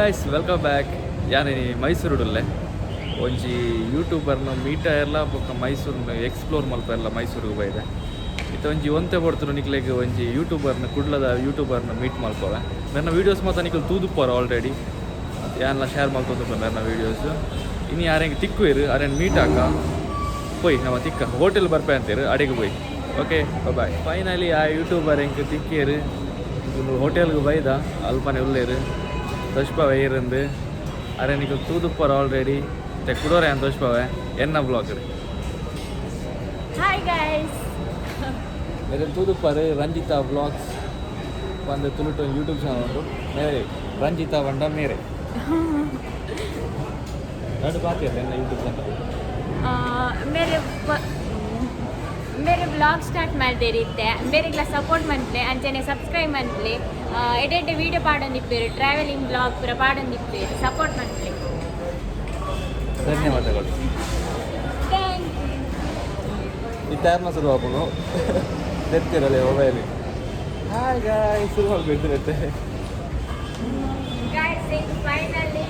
Guys, welcome back. ಯಾನ್ ಮೈಸೂರುಡುಲ್ಲೆ. ಒಂಜಿ ಯೂಟ್ಯೂಬರ್ನ meet ಆಯರ್ಲ ಬೊಕ್ಕ ಮೈಸೂರಿನ ಎಕ್ಸ್ಪ್ಲೋರ್ ಮಲ್ಪೆರ್ಲ ಮೈಸೂರಿಗೆ ಬೈದೆ. ಇತ್ತೆ ಒಂಜಿ ಒಂತೆ ಪೊರ್ತುಡು ನಿಕ್ಲೆಗ್ ಒಂಜಿ ಯೂಟ್ಯೂಬರ್ನ, ಕುಡ್ಲದ ಯೂಟ್ಯೂಬರ್ನ ಮೀಟ್ ಮಲ್ಪವೆ. ಮೆರ್ನ ವೀಡಿಯೋಸ್ ಮಾತ ನಿಕುಲು ತೂದುಪ್ಪರ ಆಲ್ರೆಡಿ. ಯಾನ್ಲ ಶೇರ್ ಮಲ್ತೊಂದುಪ್ಪೆ ಮೆರ್ನ ವೀಡಿಯೋಸ್. ಇನಿ ಆರೆಗ್ ತಿಕ್ಕುವೆರ್, ಅರೆನ್ ಮೀಟ್ ಆಕ ಪೋಯ್ ನಮ ತಿಕ್ಕ. ಹೋಟೆಲ್ ಬರ್ಪೆ ಅಂತೀರು, ಅಡೆಗೆ ಪೋಯ್. Okay, bye. ಫೈನಲಿ ಆ ಯೂಟ್ಯೂಬರ್ ಎಂಕ್ ತಿಕ್ಕೇರು. ಹೋಟೆಲ್ಗೆ ಬೈದ, ಅಲ್ಪನೆ ಉಲ್ಲೇರು. ತೋಜ್ಪಾವೆ ಏರಂದು. ಅರೆ ನಿಕುಲು ತೂದುಪ್ಪರ ಆಲ್ರೆಡಿ. ಕುಡೋರೆ ಅಂತ ತೋಜ್ಪಾವೆ ಎನ್ನ ಬ್ಲಾಗ್. Hi guys. ಮೇರೆ ತೂದುಪ್ಪರು, ರಂಜಿತಾ ಬ್ಲಾಗ್ಸ್ ಒಂದು ತುಳುಟು ಯೂಟ್ಯೂಬ್ ಚಾನಲ್ ಉಂಟು. ಮೇರೆ ರಂಜಿತಾ ವಂಡ ಮೇರೆ ಎರಡು ಬಾಕಿ ಎನ್ನ ಯೂಟ್ಯೂಬ್ ಚಾನಲ್. ಮೇರೆ ಮೇರೆ ಬ್ಲಾಗ್ ಸ್ಟಾರ್ಟ್ ಮಲ್ದೇರಿತ್ತೆ. ಮೇರೆಗ್ಲ ಸಪೋರ್ಟ್ ಮನ್ಪ್ಲೆ, ಅಂಚನೆ ಸಬ್ಸ್ಕ್ರೈಬ್ ಮನ್ಪ್ಲೆ. ಎಡೆಡ್ಡೆ ವೀಡಿಯೋ ಪಾಡೊಂದಿಪ್ಪೇರು, ಟ್ರಾವೆಲಿಂಗ್ ಬ್ಲಾಗ್ ಪೂರ ಪಾಡೊಂದಿಪ್ಪೇರು. ಸಪೋರ್ಟ್ ಮನ್ಪ್ಲೆ. ಧನ್ಯವಾದಗಳು. Thank. ಈ ತಯಾರನ ಶುರು ಆಪುನು ತೆತ್ತಿರಲೆ ಮೊಬೈಲ್. ಹಾಯ್ ಗಾಯ್ ಶುರು ಆಗ್ಬಿಟ್ಟಿರುತ್ತೆ. ಗೈಸ್, ಫೈನಲಿ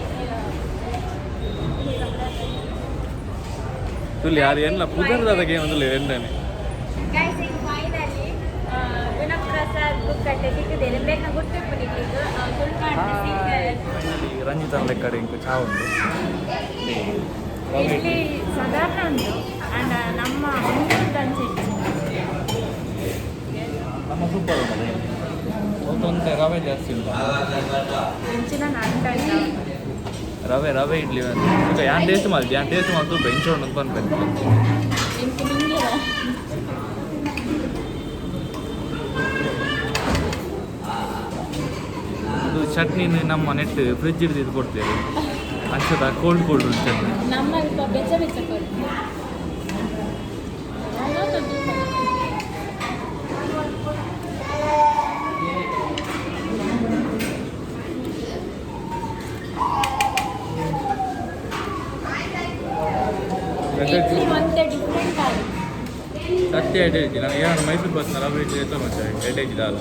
ತುಲಿ ಯಾರು ಎಲ್ಲ ಪುದರ್ದಾದ ಗೇಮ್ ಅಂದ್ರೆ ಎಂದಾನೆ. ಗೈಸ್, ಈಗ ಫೈನಲಿ ಗುಣಪ್ರಸಾದ್ ಬುಕ್ಕಟ್ಟೆ ಸಿಕ್ಕಿದ್ದೇನೆ. ಬೇಗ ಗುರ್ತಿಪ್ಪು ನಿಕ್ಲಿಗ್ ತುಳುನಾಡಿನ ಸಿಂಗರ್. ಫೈನಲಿ ರಂಜಿತನ ಲೆಕ್ಕಡೆ ಇಂಕು ಚಾ ಉಂಟು. ಇಡ್ಲಿ ಸಾಧಾರಣ ಉಂಟು ಅಂಡ್ ನಮ್ಮ ಮಂಗಳೂರು ನಮ್ಮ ಸೂಪರ್ ಉಂಟು. ಒಂದೊಂದೇ ರವೆ ಜಾಸ್ತಿ ಉಂಟು. ಇಂಚಿನ ನಾಟ. ರವೆ ರವೆ ಇಡ್ಲಿ ಈಗ ಯಾನ್ ಟೇಸ್ಟ್ ಮಾಡಿದ್ದೆ, ಯಾನ್ ಟೇಸ್ಟ್ ಮಾಡ್ತು ಬೆಂಚ್ ಉಂಟು ಅಂತ ಬಂದ್ಬೇಕು. ಇಂಕು ನಿಂಗೆ. ಇದು ಚಟ್ನಿನ ನಮ್ಮ ನೆಟ್ ಫ್ರಿಜ್ ಹಿಡಿದು ಇದು ಕೊಡ್ತೇವೆ ಅಂಚದ ಕೋಲ್ಡ್ ಕೋಲ್ಡ್ ಉಂಟು ಚಟ್ನಿ. ನಮ್ಮ ಅಲ್ಪ ಬೆಚ್ಚ ಬೆಚ್ಚ ಕೊಡ್ತೀವಿ. ಇಡ್ಲಿ ಒಂತೆ ಡಿಫ್ರೆಂಟ್ ಆಗಿ. ಸತ್ಯ ಎಡೆ ಇಜ್ಜಿ. ನಾನು ಏನು ಮೈಸೂರು ಬಸ್ನ ರವೆ ಇಡ್ಲಿ ಎತ್ತ ಮಚ್ಚ ಎಡೆ ಇಜ್ಜಿದಾಲ.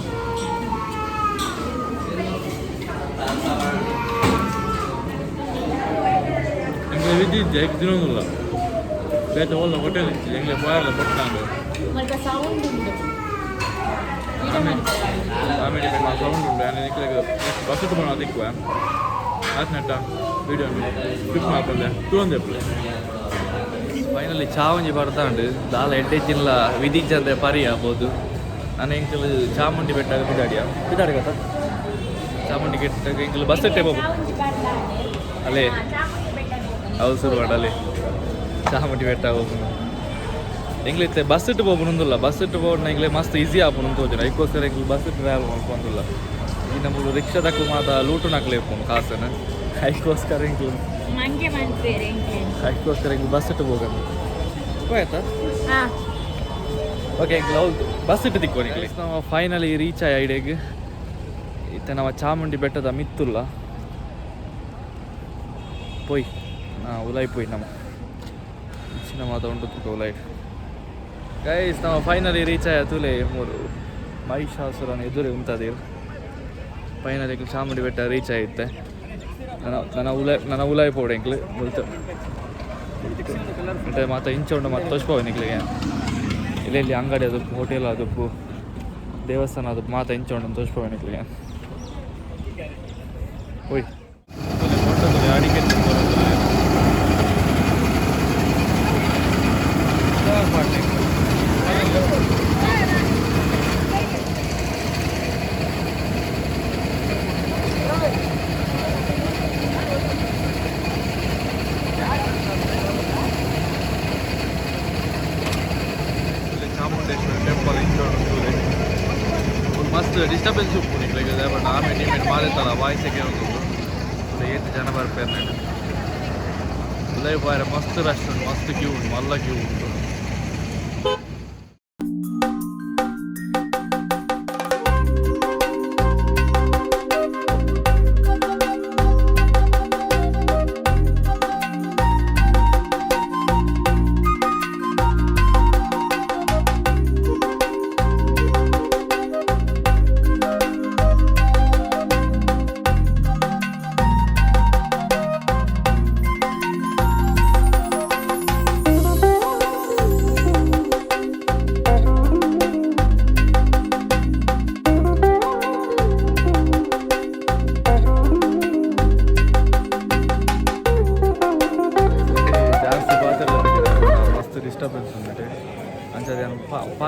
ಎಂಗ್ಲೆ ವಿಧಿ ಇಜ್ಜಿ, ಐಕ್ ತಿನ್ನೋದಿಲ್ಲ. ಬೇತೆ ಒಲ್ಲ ಹೋಟೆಲ್ ಇಜ್ಜಿ, ಎಂಗ್ಲೆ ಬಾಯಲ್ಲ ಕೊಟ್ಟಾಂಡು. ಮಲ್ಪ ಸೌಂಡ್ ಉಂಟು, ವಿಡಿಯೋ ಮಾಡ್ತಾರೆ. ಆಮೇಲೆ ಸೌಂಡ್ ಉಂಟು. ಆಮೇಲೆ ನಿಕ್ಲೆಗ್ ನೆಕ್ಸ್ಟ್ ಬಸ್ ಪೋಣ ತಿಕ್ಕುವ. ಆತ್ ನೆಟ್ಟ ವೀಡಿಯೋ ಸ್ಕಿಪ್ ಮಾಡ್ಕೊಂಡೆ ತೂಂದೆ. ಫೈನಲಿ ಚಾವಂಜಿ ಬರ್ತಾಂಡು. ದಾಲ ಎಡ್ಡೆ ಜಿಲ್ಲ ವಿಧಿಜಂದೆ ಪರಿ ಆಗ್ಬೋದು. ನಾನು ಎಂಕಲ್ ಚಾಮುಂಡಿ ಬೆಟ್ಟಾಗ ಪಿದಾಡಿಯ ಪಿದಾಡಿ ಗೊತ್ತಾ? ಚಾಮುಂಡಿ ಬೆಟ್ಟಾಗ ಎಂಕಲ್ ಬಸ್ ಇಟ್ಟೆ ಹೋಗು. ಅಲ್ಲೇ. ಚಾಮುಂಡಿ ಬೆಟ್ಟ. ಹೌದು, ಶುರು ಮಾಡಲ್ಲಿ ಚಾಮುಂಡಿ ಬೆಟ್ಟ ಹೋಗುನು. ಎಂಗ್ಲಿತ್ತೆ ಬಸ್ ಇಟ್ಟು ಹೋಗುನುಂದಿಲ್ಲ. ಬಸ್ ಇಟ್ಟು ಹೋಗೋಣ ಎಂಗ್ಲೆ ಮಸ್ತ್ ಈಸಿ ಆಪುನು ತೋಜುನ. ಐಕ್ಕೋಸ್ಕರ ಎಂಗ್ಲು ಬಸ್ ಟ್ರಾವೆಲ್ ಮಾಡ್ಕೊಂದಿಲ್ಲ. ಈ ನಮ್ಮ ರಿಕ್ಷಾದಕ್ಕೂ ಮಾತ ಲೂಟು ನಕ್ಲೆ ಇಪ್ಪುನು ಕಾಸನ್ನು. ಐಕ್ಕೋಸ್ಕರ ಎಂಗ್ಲು ಮಂಗೆ ಮಾಡ್ತಾರೆ ಎಂಕ್ಲೆ. ಐಕ್ಕೋಸ್ಕರ ಎಂಗ್ಲು ಬಸ್ ಇಟ್ಟು ಹೋಗೋಣ ಹೋಯ್ತಾ. ಹಾಂ. ಓಕೆ, ಎಂಕ್ಲು ಹೌದು ಬಸ್ ಇಟ್ಟು ತಿಕ್ಕೋ. ನಾವು ಫೈನಲಿ ರೀಚ್ ಆಯ್ ಐಡೆಗ್. ಇತ್ತೆ ನಮ್ಮ ಚಾಮುಂಡಿ ಬೆಟ್ಟದ ಮಿತ್ತುಲ್ಲ. ಪೋಯ್ ನಾ ಉಲಾಯ್ ಪೋಯ್. ನಮ್ಮ ಇಚ್ಚಿನ ಮಾತ ಉಂಟು ತುಕ ಉಲಾಯ್. ಗೈಸ್, ನಾವು ಫೈನಲಿ ರೀಚ್ ಆಯ. ತುಲೆ ಮೂರು ಮಹಿಷಾಸುರನ ಎದುರೇ ಉಂಟದೇವು. ಫೈನಲಿ ಚಾಮುಂಡಿ ಬೆಟ್ಟ ರೀಚ್ ಆಯಿತ್ತೆ. ನನ್ನ ನನ್ನ ಉಲಾಯ್ ನನ್ನ ಉಲಾಯ್ ಪೋಡು ಎಂಕ್ಲು ಮುಲ್ತ. ಮತ್ತೆ ಮಾತ ಇಂಚ ಉಂಡು. ಮತ್ತೆ ತೋಚ್ಪೋವೆ ನಿಕ್ಲಿಗೆ. ಎಲ್ಲೆಲ್ಲಿ ಅಂಗಡಿ ಅದಪ್ಪು, ಹೋಟೆಲ್ ಅದಪ್ಪು, ದೇವಸ್ಥಾನ ಅದಪ್ಪು, ಮಾತ ಇಂಚ ಉಂಡು ತೋಚ್ಪೋವೆ ನಿಕ್ಲಿಗೆ. ಓಯ್ ಅಡಿಕೆ. ಚಾಮುಂಡೇಶ್ವರಿ ಟೆಂಪಲ್ ಇಂಚ ಉಂಡು. ಮಸ್ತ್ ಡಿಸ್ಟರ್ಬೆನ್ಸ್ ಉಪ್ಪು ನಿಕ್ಲೆಗ್. ಬಟ್ ಆಮೇಲೆ ನಿಮಗೆ ಮಾದೇತಲ್ಲ ವಾಯ್ಸ್ ಕೇಳೋದು. ಏತ್ ಜನ ಬರ್ಪೇರು. ಉಲೈ ಬಾರ ಮಸ್ತ್ ರಶ್ ಉಂಟು, ಮಸ್ತ್ ಕ್ಯೂ ಉಂಟು, ಮಲ್ಲ ಕ್ಯೂ ಉಂಟು.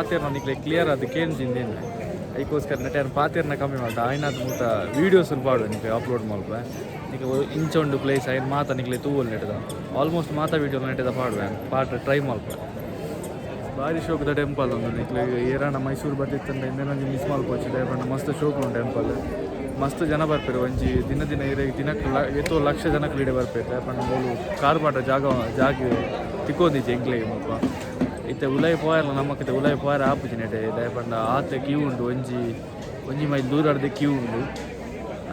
ಪಾತೆರ್ನ ನಿಕ್ಲೆ ಕ್ಲಿಯರ್ ಅದು ಕೇಂಜಿಂದೇನೆ. ಐಕೋಸ್ಕರ ನೆಟ್ ಯಾನ್ ಪಾತೆರ್ನ ಕಮ್ಮಿ ಮಲ್ತ ಆಯ್ನಾತ್ ಮುಲ್ತ ವೀಡಿಯೋಸ್ ಪಾಡು ನಿಕ್ಲೆ ಅಪ್ಲೋಡ್ ಮಲ್ಪೆ. ನಿಕ್ಲೆ ಇಂಚ ಉಂಡು ಪ್ಲೇಸ್ ಐನ್ ಮಾತ ನಿಕ್ಲೆ ತೂವೊಲಿ ನೆಟ್ಟದ. ಆಲ್ಮೋಸ್ಟ್ ಮಾತ ವೀಡಿಯೋ ನೆಟ್ಟದ ಪಾಡುವೆ, ಪಾಡ್ ಟ್ರೈ ಮಲ್ಪೆ. ಭಾರಿ ಶೋಕುದ ಟೆಂಪಲ್ ಉಂದು. ನಿಕ್ಲೆ ಏರಾನ ಮೈಸೂರು ಬತ್ತಿತ್ತಂಡ ಇಂದೆನೊಂಜಿ ಮಿಸ್ ಮಲ್ಪೊಚ್ಚಿ, ದಾಯೆ ಪಂಡ ಮಸ್ತ್ ಶೋಕು ಉಂಡು ಟೆಂಪಲ್. ಮಸ್ತ್ ಜನ ಬರ್ಪೆರ್. ಒಂಜಿ ದಿನ ದಿನ ಇರೆಗ್ ದಿನಕ್ಕೆ ಏತೋ ಲಕ್ಷ ಜನಕ್ಲು ಇಡೆ ಬರ್ಪೆರ್. ದಾಯೆ ಪಂಡ ಮೂಲು ಕಾರ್ ಪಾಡ್ರೆ ಜಾಗ ಜಾಗೆ ತಿಕ್ಕೊಂದಿಜ್ಜಿ ಎಂಕ್ಲೆಗ್ ಮುಲ್ಪ. ಇತ್ತೆ ಉಲಾಯಿ ಪೋಯೆರ್ಲ ನಮಕ್ ಇತ್ತೆ ಉಲಾಯಿ ಪೋಯೆರೆ ಆಪುಜಿ ನೆಟೆ. ದಾಯೆ ಪಂಡ ಆತ್ ಕ್ಯೂ ಉಂಡು. ಒಂಜಿ ಒಂಜಿ ಮೈಲ್ ದೂರರ್ದ್ ಕ್ಯೂ ಉಂಡು.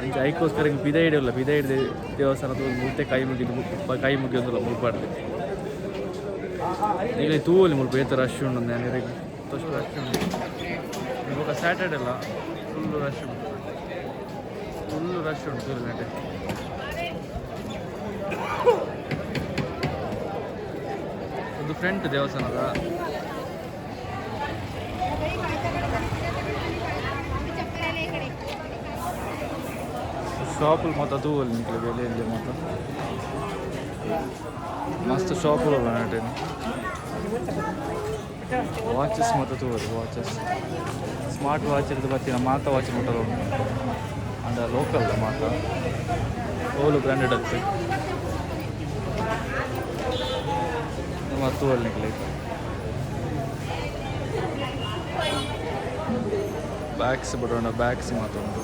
ಅಂಚ ಐಕೋಸ್ಕರ ಎಂಕ್ ಪಿದಯಿಡೆ ಉಲ್ಲ. ಪಿದಯಿಡ್ದ್ ದೇವಸ್ಥಾನ ತೂದು ಮುಲ್ತೆ ಕೈ ಮುಗಿದು ಕೈ ಮುಗಿಯೊಂದುಲ್ಲ ಮುಲ್ಪಡ್ದ್. ನಿಕ್ಲೆ ತೂವೊಲಿ ಮುಲ್ಪ ಏತ್ ರಶ್ ಉಂಡು ಯಾನ್ ಇರೆಗ್. ತೋಷ್ಟು ರಶ್ ಉಂಡು. ಬೊಕ ಸ್ಯಾಟರ್ಡೆ ಅಲ್ಲ, ಫುಲ್ ರಶ್ ಉಂಡು, ಫುಲ್ ರಶ್ ಉಂಡು ತೂಲೆ ನೆಟೆ. ಒಂದು ಫ್ರಂಟ್ ದೇವಸ್ಥಾನದ ಶಾಪುಲು ಮಾತ ತೂವೊಲಿ ನಿಕ್ಲೆ ಬೆಲೆ ಇಲ್ಲಿ ಮಾತ ಮಸ್ತ್ ಶಾಪುಲು ಉಲ್ಲ ನೆಟೆ. ವಾಚಸ್ ಮಾತ ತೂವೊಲಿ, ವಾಚಸ್, ಸ್ಮಾರ್ಟ್ ವಾಚ್ ಇರ್ದ್ ಬತ್ತಿನ ಮಾತ ವಾಚ್ ಮುಟ್ಟಲ ಉಂಡು. ಅಂಡ ಲೋಕಲ್ ಮಾತ, ಓಲು ಬ್ರ್ಯಾಂಡೆಡ್ ಅತ್ತ್. ಮಾತ ತೂವೊಲಿ ನಿಕ್ಲೆ. ಬ್ಯಾಗ್ಸ್ ಬರೋಣ, ಬ್ಯಾಗ್ಸ್ ಮಾತ ಉಂಟು.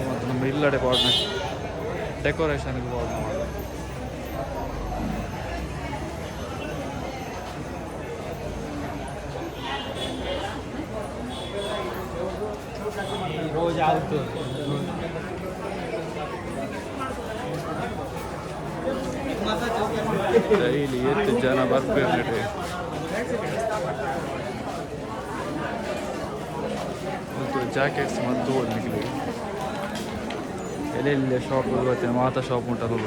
ಮತ್ತು ನಮ್ಮ ಇಲ್ಲಡೆ ಪಾಡ್ನ ಡೆಕೋರೇಷನ್ಗೆ ಪಾಡ್ನ ಮಾತ. रोज आउट. ಡೈಲಿ ಎಷ್ಟು ಜನ ಬರ್ಪೆರ್ ನೆಟೆ. ಮತ್ತು ಜಾಕೆಟ್ಸ್ ಮತ್ತು ನಿಕ್ಲೆ ಎಲ್ಲೆಲ್ಲಿ ಶಾಪ್ ಬತ್ತಿನ ಮಾತ ಶಾಪ್ ಉಂಟಲ್ಲ.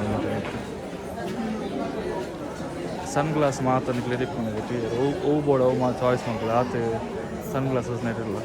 ಸನ್ ಗ್ಲಾಸ್ ಮಾತ ನಿಕ್ಲೆ ತಿಕ್ಕುಂಡು. ಅವು ಅವು ಬೋಡ ಅವು ಮಾತ ಚಾಯ್ಸ್ ಮಲ್ಪೊಲಿ. ಆತ್ ಸನ್ ಗ್ಲಾಸಸ್ ನೆಟಿಲ್ಲ.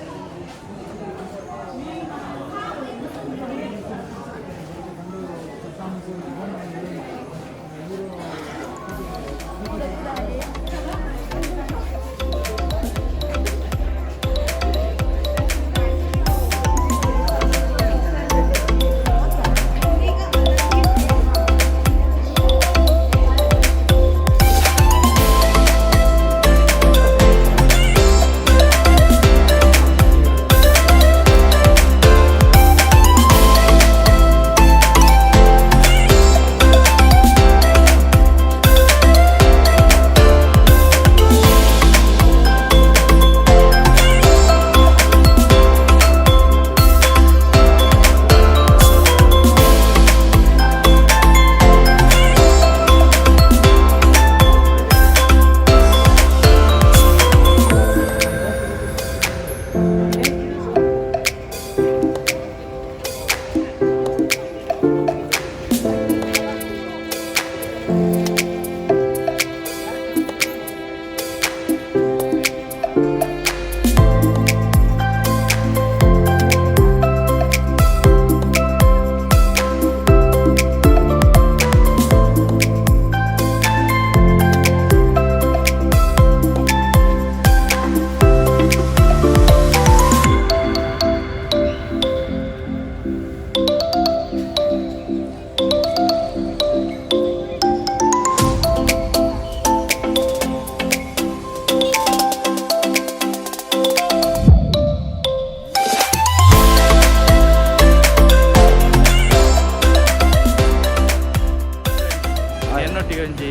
ಎನ್ನೊಟ್ಟಿಗೆ ಒಂಜಿ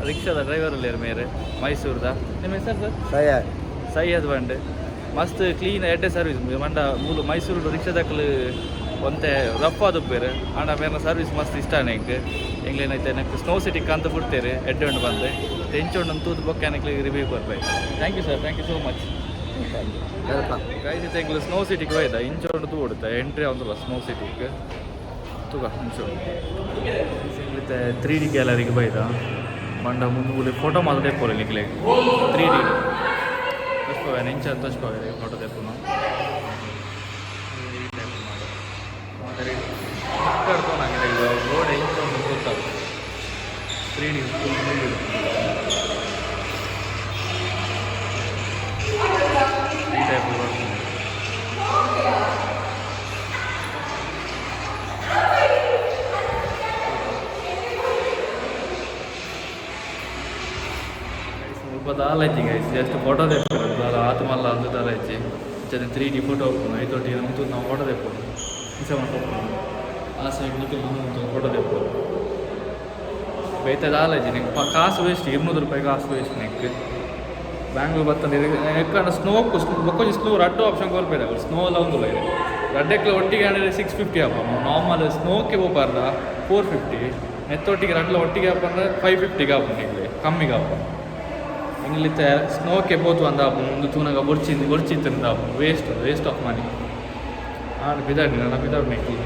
ರಿಕ್ಷಾದ ಡ್ರೈವರ್ ಉಲ್ಲೆರ್ ಮೇರ್ ಮೈಸೂರ್ದ. ನಿಮ್ಮ ಹೆಸರು ಸರ್? ಸಯ್ಯದ್. ಸೈಯದ್ ಬಂಡ್. ಮಸ್ತ್ ಕ್ಲೀನ್ ಎಡ್ಡೆ ಸರ್ವಿಸ್. ಮಂಡ ಮೂಲು ಮೈಸೂರು ರಿಕ್ಷಾದಕ್ಲು ಒಂತೆ ರಫ್ ಆದುಪ್ಪೆರ್. ಆಂಡ ಮೇರ್ನ ಸರ್ವಿಸ್ ಮಸ್ತ್ ಇಷ್ಟ ಎಂಕ್. ಎಂಕ್ಲೆನೈತೆ ನೆಕ್ ಸ್ನೋ ಸಿಟಿ ಕಂತ ಬಿಡ್ತೇರು, ಎಡ್ಡೆ ಉಂಡು ಬಂದು ಎಂಚ ಉಂಡು ತೂದು ಬೊಕ್ಕ ಎಂಕ್ಲೆ review ಕೊರ್ಪೆ. Thank you sir, thank you so much. Welcome. Guys, ಇತ್ತೆ ಎಂಕ್ಲು ಸ್ನೋ ಸಿಟಿಗೆ ಹೋಯ್ದ. ಇಂಚ ಉಂಡು ತೂಡುತ್ತ ಎಂಟ್ರಿ ಆವೊಂದುಲ್ಲ ಸ್ನೋ ಸಿಟಿಗೆ. ತೂಕ ಇಂಚ ಇತ್ತೆ 3D ಗ್ಯಾಲರಿಗೆ ಬೈದ. ಬಂಡ ಮುಂದೆ ಫೋಟೋ ಮಾತ್ರ ದೆಪ್ಪೊಲಿ ನಿಕ್ಲೆಗ್ 3D. ತೋಜ್ಪಾವೆ ಇಂಚ, ತೋಜ್ಪಾವೆ ಫೋಟೋ ದೆಪ್ಪುನು. ಈ ಟೈಪ್ ರೋಡ್ ಎಂಚ ಉಂಡು ಗೊತ್ತಾಗ್ತದೆ. 3D full. ದಾಲ ಇಜ್ಜಿ ಗೈಸ್, ಜಸ್ಟ್ ಫೋಟೋ ದೆಪ್ಪುನು. ದಾಲ ಆತ್ ಮಲ್ಲ ಅಂದು ದಾಲ ಇಜ್ಜಿ. ಇಂಚನೆ 3D photo ಉಪ್ಪುನು. ಐತೊಟ್ಟಿಗೆ ಉಂತು ನಾವು ಫೋಟೋ ದೆಪ್ಪುನು. ಇಂಚ ಮಲ್ಪೊಡು. ಆ ಸೈಡ್ ನಿಕುಲು ಉಂತು ಫೋಟೋ ದೆಪ್ಪುನು. ಬೇತೆ ದಾಲ ಇಜ್ಜಿ. ನಿಂಕ್ ಕಾಸು ವೇಸ್ಟ್. 200 ರೂಪಾಯಿ ಕಾಸು ವೇಸ್ಟ್. ನಿಕ್ ಬ್ಯಾಂಗ್ಳೂರ್ ಬತ್ತಂದು ಎಕ್ಕಂಡ ಸ್ನೋಕ್ ಬೊಕ್ಕೊಂಜಿ ಸ್ನೋ ರಡ್ಡು ಆಪ್ಷನ್ ಕೊರ್ಪೇರು ಅವ್ರು. ಸ್ನೋ ಎಲ್ಲ ಉಂದುಲ್ಲ ಇದೆ. ರಡ್ಡೆಕ್ಲ ಒಟ್ಟಿಗೆ ಆಂಡ 650 ಆಪುಂಡು. ನಾರ್ಮಲ್ ಸ್ನೋಕ್ಕೆ ಪೋಪಾರ್ದ 450. ನೆತ್ತೊಟ್ಟಿಗೆ ರಡ್ಲ ಒಟ್ಟಿಗೆ ಆಪಂದ್ರೆ 550ಗೆ ಆಪುಂಡು. ನಿಕ್ಲೆ ಕಮ್ಮಿಗೆ ಆಪುಂಡು. ಎಂಗ್ಲಿತ್ತೆ ಸ್ನೋಕ್ಕೆ ಪೋತು ಅಂದ ಆಪುಂಡು. ಒಂದು ತೂನಗ ಬೊರ್ಚಿ ಬೊರ್ಚಿತ್ತಂದ ಆಪುಂಡು. Waste, waste of money. And ಪಿದಾಡಿ ನನ್ನ ಪಿದಾಡ್ ನಿಕ್ಲು.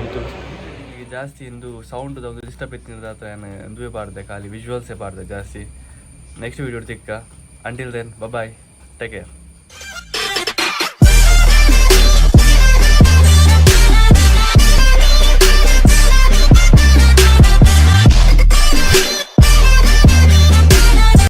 ಈಗ ಜಾಸ್ತಿ ಇಂದು ಸೌಂಡ್ ಒಂದು ಡಿಸ್ಟರ್ಬ್ ಇತ್ತಿನ ಏನು ಇಂದುವೇ ಪಾಡ್ದೆ, ಖಾಲಿ ವಿಜುವಲ್ಸೇ ಪಾಡ್ದೆ ಜಾಸ್ತಿ. ನೆಕ್ಸ್ಟ್ ವೀಡಿಯೋ ತಿಕ್ಕ. Until then, bye, take care.